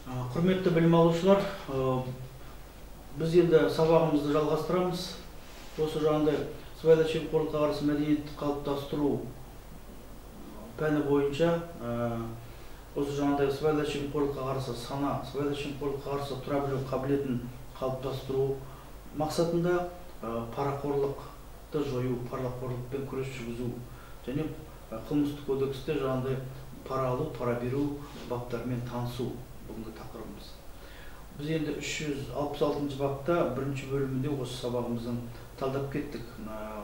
Құрметті білім алушылар, біз енді сабағымызды жалғастырамыз. Осы жағында сыбайлас жемқорлыққа қарсы мәдениетті қалыптастыру пәні бойынша осы жаңағыдай сыбайлас жемқорлыққа қарсы сана, сыбайлас жемқорлыққа қарсы тұра білу қабілетін қалыптастыру мақсатында парақорлықты жою, парақорлықпен күрес жүргізу және қылмыстық кодексте жаңағыдай пара алу, пара беру баптарымен танысу бүгінгі тақырыбымыз. Біз енді 366 бапта бірінші бөлімінде осы сабағымыздың талдап кеттік.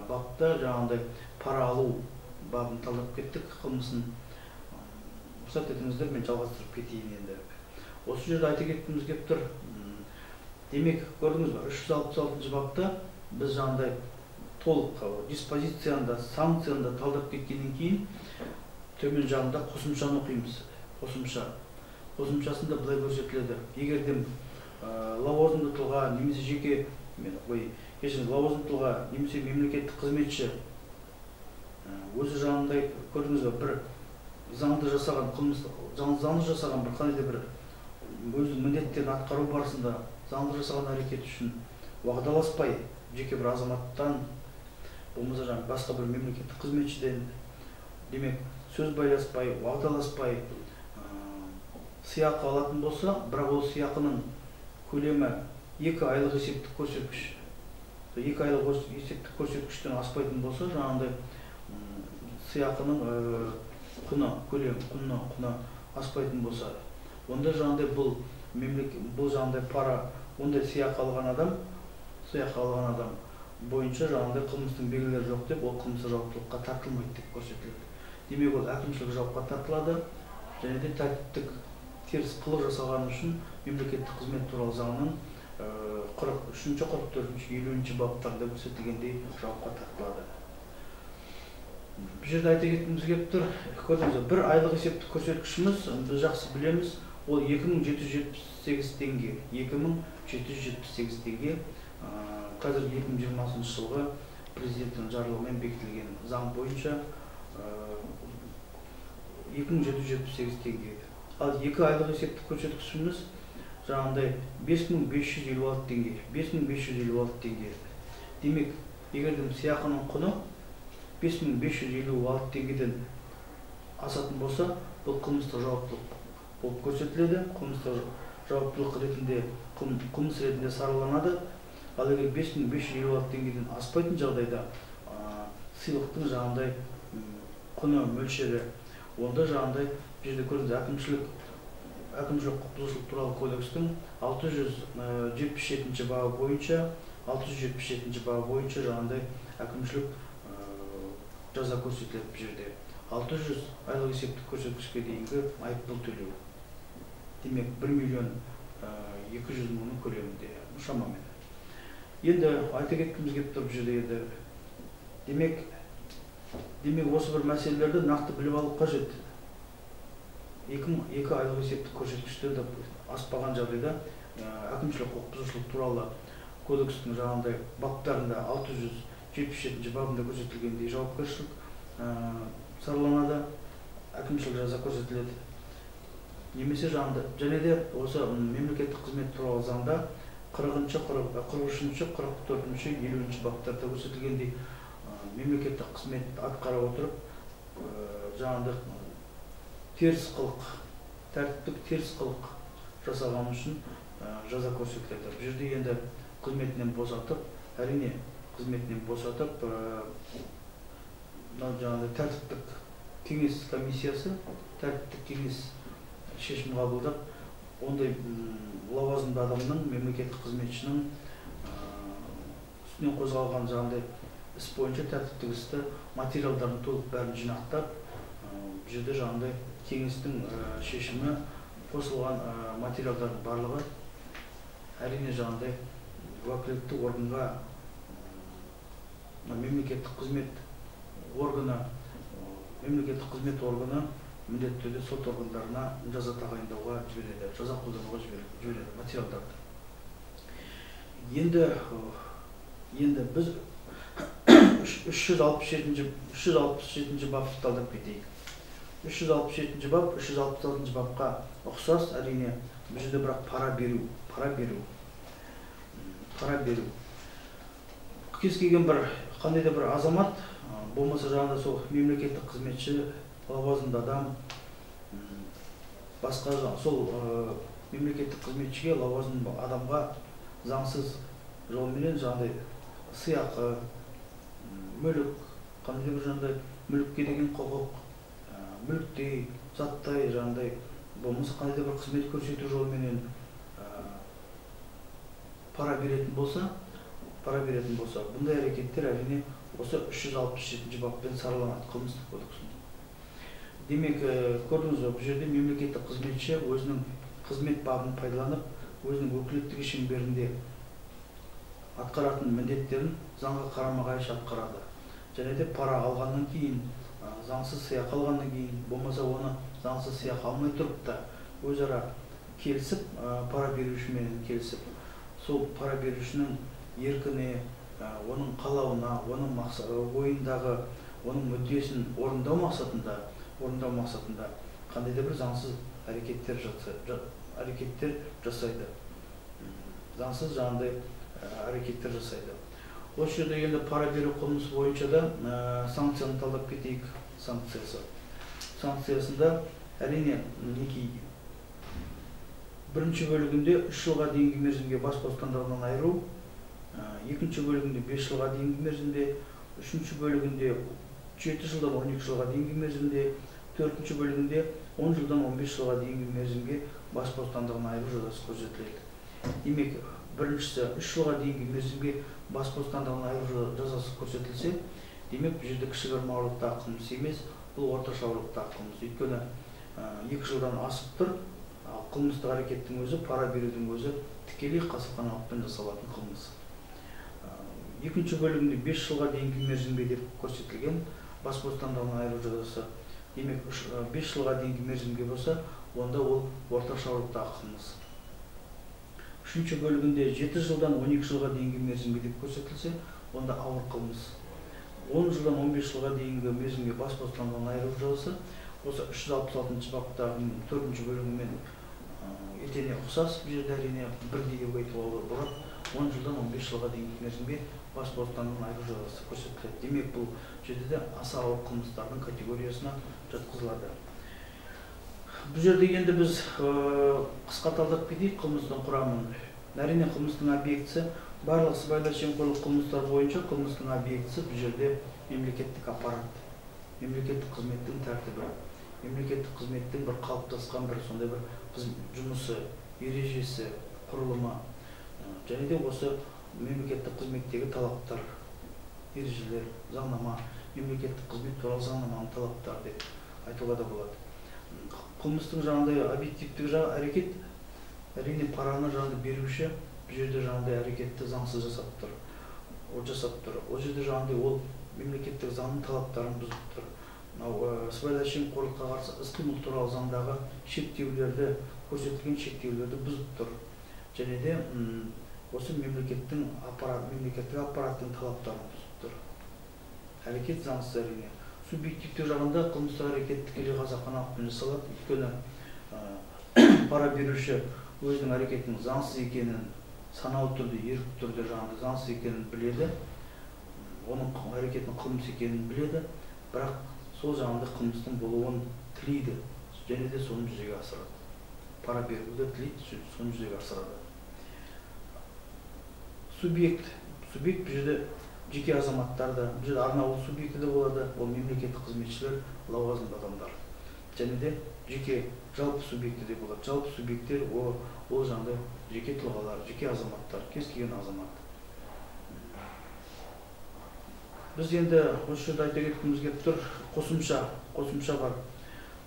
Бапта жаңағыдай пара алу бабын талдап кеттік, қылмысын. Рұқсат етіңіздер, мен жалғастырып кетейін енді. Осы жерде айта кеткіміз келіп тұр. Демек, көрдіңіз бе, 366 бапта біз жаңағыдай толық диспозицияны да, санкцияны да талдап кеткеннен кейін төмен жағында қосымшаны оқимыз. Қосымша. Қосымшасында былай көрсетіледі. Егер де лауазымды тұлға немесе жеке, кешіріңіз, лауазымды тұлға немесе мемлекеттік қызметші өзі жаңағыдай, көрдіңіз бе, бір заңды жасаған қылмыс, заңды жасаған бір қандай да бір өзінің міндеттерін атқару барысында заңды жасаған әрекет үшін уағдаласпай жеке бір азаматтан, болмаса жаңағы басқа бір мемлекеттік қызметшіден, демек сөз байласпай, уағдаласпай сыйақы алатын болса, бірақ ол сыйақының көлемі 2 айлық есептік көрсеткіш, 2 айлық есептік көрсеткіштен аспайтын болса, жаңағыдай сыйақының құны, көлем, құны аспайтын болса, онда жаңағыдай бұл мемлекет, бұл жаңағыдай пара, ондай сыйақы алған адам, сыйақы алған адам бойынша жаңағыдай қылмыстың белгілері жоқ деп, ол қылмыстық жауаптылыққа тартылмайды деп көрсетіледі. Демек, ол әкімшілік жауапқа тартылады және де тәртіптік теріс қылық жасалғаны үшін мемлекеттік қызмет туралы заңның 43-ші, 44-ші, 50-ші баптарында көрсетілгендей жауапқа тартылады. Бұл жерде айта кеткіміз келіп тұр, көрдіңіз бе, бір айлық есептік көрсеткішіміз, біз жақсы білеміз, ол 2778 теңге, 2778 теңге. Қазір 2020 жылғы президенттің жарлығымен бекітілген заң бойынша 2778 теңге. Ал 2 айлық есептік көрсеткішіміз жаңағындай 5556 теңге, 5556 теңге. Демек, егер де сыйақының құны 5556 теңгеден асатын болса, бұл қылмыстық жауаптылық болып көрсетіледі, қылмыстық жауаптылық ретінде, қылмыс ретінде сараланады. Ал егер 5556 теңгеден аспайтын жағдайда сыйлықтың жаңағындай құны мөлшері, онда жаңағындай бұл жерде көрдіңіз, әкімшілік құқық бұзушылық туралы кодекстің 677 бабы бойынша, 677 бабы бойынша жаңағындай әкімшілік жаза көрсетіледі. Бұл жерде 600 айлық есептік көрсеткішке дейінгі айыппұл төлеу. Демек, 1 миллион 200 мыңның көлемінде шамамен. Енді айта кеткіміз келіп тұр бұл жерде енді. Демек осы бір мәселелерді нақты біліп алу қажет. 2 айлық есептік көрсеткіштерді аспаған жағдайда әкімшілік құқық бұзушылық туралы кодекстің жаңағындай баптарында 677 бабында көрсетілгендей жауапкершілік сараланады, әкімшілік жаза көрсетіледі. Немесе жаңағындай, және де осы мемлекеттік қызмет туралы заңда 40-шы, 43-ші, 44-ші, 50-ші баптарда көрсетілгендей мемлекеттік қызмет атқара отырып жаңағындай теріс қылық, тәртіптік теріс қылық жасаған үшін жаза көрсетіледі. Бұл жерде енді қызметінен босатып, әрине қызметінен босатып, жаңағыдай тәртіптік кеңес комиссиясы, тәртіптік кеңес шешім қабылдап, ондай лауазымды адамның, мемлекеттік қызметшінің үстінен қозғалған жаңағыдай іс бойынша тәртіптік істі материалдарын толық бәрін жинақтап, бұл жерде жаңағыдай кеңестің шешімі қосылған материалдардың барлығы әрине жаңағыдай уәкілетті органға, мемлекеттік қызмет органы, мемлекеттік қызмет органы міндетті түрде сот органдарына жаза тағайындауға жібереді, жаза қолдануға жібереді материалдарды. Енді біз 367 бапты талдап кетейік. 367 бап 366 бапқа ұқсас, әрине, бұл жерде бірақ пара беру, пара беру. Пара беру. Кез келген бір қандай да бір азамат, болмаса жаңағыдай сол мемлекеттік қызметші, лауазымды адам, басқа сол мемлекеттік қызметшіге, лауазымды адамға заңсыз жолменен жаңағыдай сыйақы, мүлік, қандай да бір жаңағыдай мүлікке деген құқық, мүліктей, заттай жаңағыдай, болмаса қандай да бір қызмет көрсету жолменен пара беретін болса, бұндай әрекеттер әрине осы 367 баппен сараланады қылмыстық кодексінде. Демек, көрдіңіз бе, бұл жерде мемлекеттік қызметші өзінің қызмет бабын пайдаланып, өзінің өкілеттігі шеңберінде атқаратын міндеттерін заңға қарама-қайшы атқарады. Және де пара алғаннан кейін, заңсыз сыйақы алғаннан кейін, болмаса оны заңсыз сыйақы алмай тұрып та өзара келісіп, пара берушімен келісіп, сол пара берушінің еркіне, оның қалауына, оның ойындағы, оның мүддесін орындау мақсатында қандай да бір заңсыз әрекеттер жасайды. Заңсыз жаңағыдай әрекеттер жасайды. Осы жерде енді пара беру қылмысы бойынша да санкцияны талдап кетейік. Санкциясы. Санкциясында әрине мінекей бірінші бөлігінде 3 жылға дейінгі мерзімге бас бостандығынан айыру, екінші бөлігінде 5 жылға дейінгі мерзімде, үшінші бөлігінде 7 жылдан 12 жылға дейінгі мерзімде, төртінші бөлігінде 10 жылдан 15 жылға дейінгі мерзімге бас бостандығынан айыру жазасы көрсетіледі. Демек, біріншісі 3 жылға дейінгі мерзімге бас бостандығынан айыру жазасы көрсетілсе, демек бұл жерде кішігірім ауырлықтағы қылмыс емес, бұл орташа ауырлықтағы қылмыс. Өйткені 2 жылдан асып тұр, қылмыстық әрекеттің өзі, пара берудің өзі тікелей қасақаналықпен жасалатын қылмыс. Екінші бөлігінде 5 жылға дейінгі мерзімге деп көрсетілген бас бостандығынан айыру жазасы. Демек, 5 жылға дейінгі мерзімге болса, онда ол орташа ауырлықтағы қылмыс. Үшінші бөлігінде 7 жылдан 12 жылға дейінгі мерзімге деп көрсетілсе, онда ауыр қылмыс. 10 жылдан 15 жылға дейінгі мерзімге бас бостандығынан айыру жазасы осы 366 баптағы 4-ші бөлігімен етене ұқсас, бұл жерде әрине бірдей деп айтуға болады. 10 жылдан 15 жылға дейінгі мерзімге бас бостандығынан айыру жазасы көрсетіледі. Демек, бұл жерде де аса ауыр қылмыстардың категориясына жатқызылады. Бұл жерде енді біз қысқа талдап кетейік қылмыстың құрамын. Әрине, қылмыстың объектісі барлық сыбайлас жемқорлық қылмыстар бойынша қылмыстың объектісі бұл жерде мемлекеттік аппарат, мемлекеттік қызметтің тәртібі, мемлекеттік қызметтің бір қалыптасқан бір сондай бір жұмысы, ережесі, құрылымы, және де осы мемлекеттік қызметтегі талаптар, ережелер, заңнама, мемлекеттік қызмет туралы заңнаманың талаптары деп айтуға да болады. Қылмыстың жаңағыдай объективтік жағы әрекет, әрине параны жаңағыдай беруші бұл жерде жаңағыдай әрекетті заңсыз жасап тұр. Ол жасап тұр. Ол жерде жаңағыдай ол мемлекеттік заңның талаптарын бұзып тұр. Мынау сыбайлас жемқорлыққа қарсы іс-қимыл туралы заңдағы шектеулерді, көрсетілген шектеулерді бұзып тұр. Және де осы мемлекеттің аппарат, мемлекеттік аппараттың талаптарын бұзып тұр. Әрекет заңсыз әрине. Субъективті жағында қылмыстық әрекет тікелей қасақаналықпен жасалады. Өйткені пара беруші өзінің әрекетінің заңсыз екенін саналы түрде, ерікті түрде жаңағыдай заңсыз екенін біледі, оның әрекетінің қылмыс екенін біледі, бірақ сол жаңағыдай қылмыстың болуын тілейді және де соны жүзеге асырады. Пара беруді тілейді, соны жүзеге асырады. Субъект бұл жерде жеке азаматтар да, бұл жерде арнаулы субъекті де болады, ол мемлекеттік қызметшілер, лауазымды адамдар. Және де жеке жалпы субъекті де болады. Жалпы субъекттер ол жаңағыдай жеке тұлғалар, жеке азаматтар, кез келген азамат. Біз енді осы жерде айта кеткіміз келіп тұр, қосымша бар.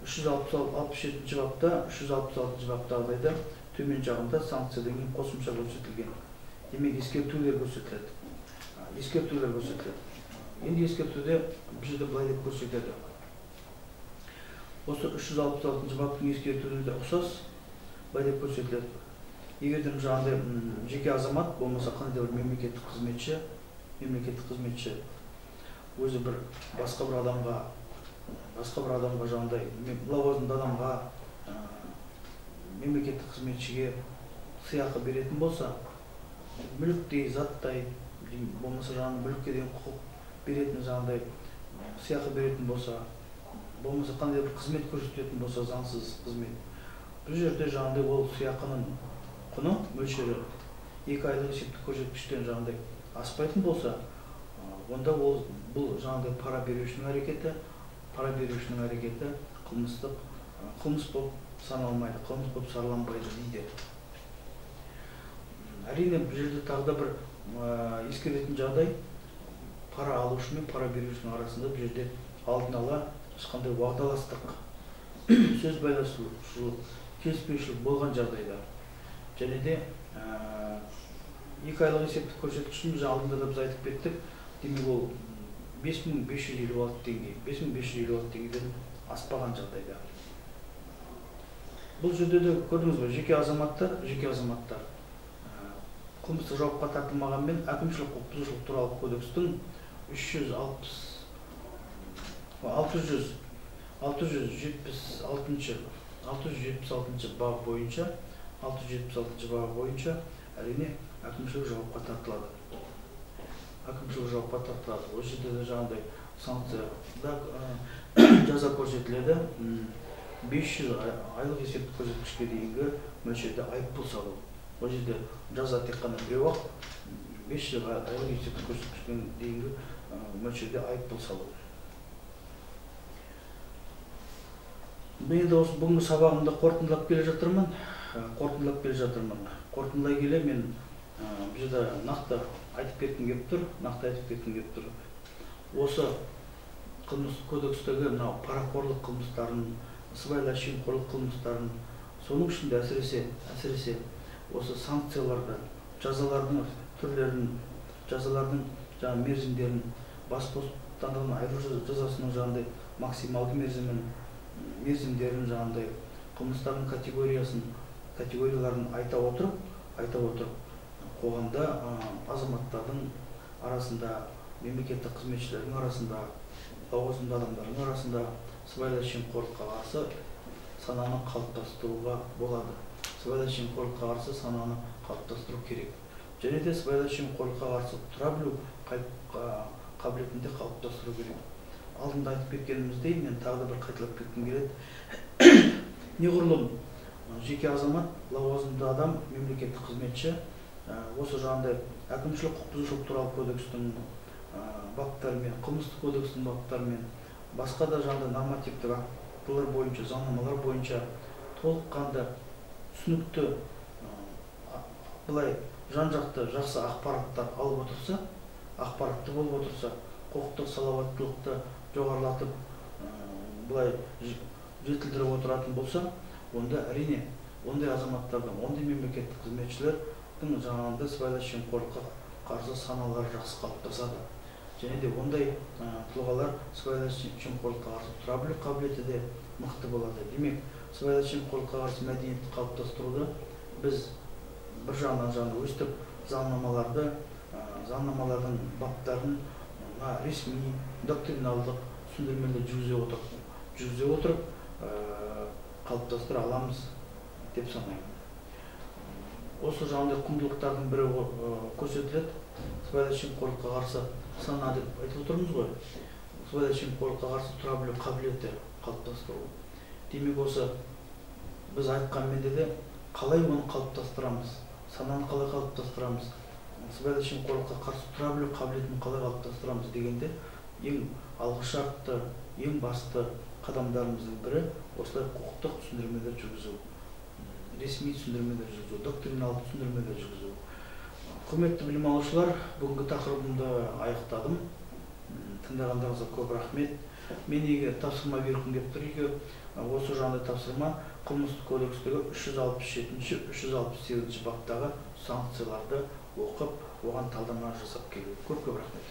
367 бапта, 366 баптағыдай да төмен жағында санкциядан кейін қосымша көрсетілген. Демек, ескертулер көрсетіледі. Ескертулер көрсетіледі. Енді ескертуде бұл жерде былай деп көрсетеді. Осы 366 баптың ескертуіне де ұқсас былай деп көрсетіледі. Егер де жаңағыдай жеке азамат болмаса қандай да бір мемлекеттік қызметші өзі бір басқа бір адамға басқа бір адамға жаңағыдай лауазымды адамға, мемлекеттік қызметшіге сыйақы беретін болса, мүліктей, заттай, болмаса жаңағы мүлікке деген құқық беретін жаңағыдай сыйақы беретін болса, болмаса қандай бір қызмет көрсететін болса, заңсыз қызмет, бұл жерде жаңағыдай ол сыйақының құны мөлшері 2 айлық есептік көрсеткіштен жаңағыдай аспайтын болса, онда ол бұл жаңағыдай пара берушінің әрекеті, қылмыс болып саналмайды, қылмыс болып сараланбайды дейді. Әрине, бұл жерде тағы да бір ескеретін жағдай, пара алушы мен пара берушінің арасында бұл жерде алдын ала ешқандай уағдаластық, сөз байласушылық, келіспеушілік болған жағдайда, және де 2 айлық есептік көрсеткішін біз алдында да біз айтып кеттік, демек ол 5556 теңге, 5556 теңгеден аспаған жағдайда. Бұл жерде де көрдіңіз бе, жеке азаматтар қылмыстық жауапқа тартылмағанмен әкімшілік құқық бұзушылық туралы кодекстің 676 бабы бойынша, 676 бабы бойынша әрине әкімшілік жауапқа тартылады. Әкімшілік жауапқа тартылады. Ол жерде де жаңағыдай санкцияда жаза көрсетіледі. 500 айлық есептік көрсеткішке дейінгі мөлшерде айыппұл салу. Ол жерде жаза тек қана біреу-ақ, 500 айлық есептік көрсеткішке дейінгі мөлшерде айыппұл салу. Мен енді осы бүгінгі сабағымды қорытындылап келе жатырмын. Қорытындылай келе мен бұл жерде нақты айтып кеткім келіп тұр, Осы қылмыстық кодекстегі мынау парақорлық қылмыстарын, сыбайлас жемқорлық қылмыстарын, соның ішінде әсіресе осы санкцияларды, жазалардың түрлерін, жазалардың жаңа мерзімдерін, бас бостандығынан айыру жазасының жаңағыдай максималды мерзімдерін, жаңағыдай қылмыстардың категорияларын айта отырып, қоғамда азаматтардың арасында, мемлекеттік қызметшілердің арасында, лауазымды адамдардың арасында сыбайлас жемқорлыққа қарсы сананы қалыптастыруға болады. Сыбайлас жемқорлыққа қарсы сананы қалыптастыру керек. Және де сыбайлас жемқорлыққа қарсы тұра білу қабілетін де қалыптастыру керек. Алдында айтып кеткеніміздей, мен тағы да бір қайталап кеткім келеді. Неғұрлым жеке азамат, лауазымды адам, мемлекеттік қызметші осы жаңағыдай әкімшілік құқық бұзушылық туралы кодекстің баптарымен, қылмыстық кодекстің баптарымен, басқа да жаңағыдай нормативтік актілер бойынша, заңнамалар бойынша толыққанды түсінікті, былай жан-жақты жақсы ақпараттар алып отырса, ақпаратты болып отырса, құқықтық салауаттылықты жоғарылатып, былай жетілдіріп отыратын болса, онда әрине ондай азаматтардың, ондай мемлекеттік қызметшілердің жаңағындай сыбайлас жемқорлыққа қарсы саналары жақсы қалыптасады. Және де ондай тұлғалар сыбайлас жемқорлыққа қарсы тұра білу қабілеті де мықты болады. Демек, сыбайлас жемқорлыққа қарсы мәдениетті қалыптастыруды біз бір жағынан жаңа өстіп заңнамалардың баптарын ресми, доктриналдық түсіндірмелер жүргізе отырып қалыптастыра аламыз деп санаймын. Осы жаңағыдай құндылықтардың бірі көрсетіледі. Сыбайлас жемқорлыққа қарсы сана деп айтып отырмыз ғой. Сыбайлас жемқорлыққа қарсы тұра білу қабілеті қалыптастыру. Демек, осы біз айтқанмен де қалай оны қалыптастырамыз, сананы қалай қалыптастырамыз, сыбайлас жемқорлыққа қарсы тұра білу қабілетін қалай қалыптастырамыз дегенде ең алғышартты, ең басты қадамдарымыздың бірі осылай құқықтық түсіндірмелер жүргізу, ресми түсіндірмелер жүргізу, доктриналдық түсіндірмелер жүргізу. Құрметті білім алушылар, бүгінгі тақырыбымды аяқтадым. Тыңдағандарыңызға көп рахмет. Мен егер тапсырма бергім келіп тұр, егер осы жаңағыдай тапсырма қылмыстық кодекстегі 367-ші, 368-ші баптағы санкцияларды оқып, оған талдама жасап келу. Көп-көп рахмет.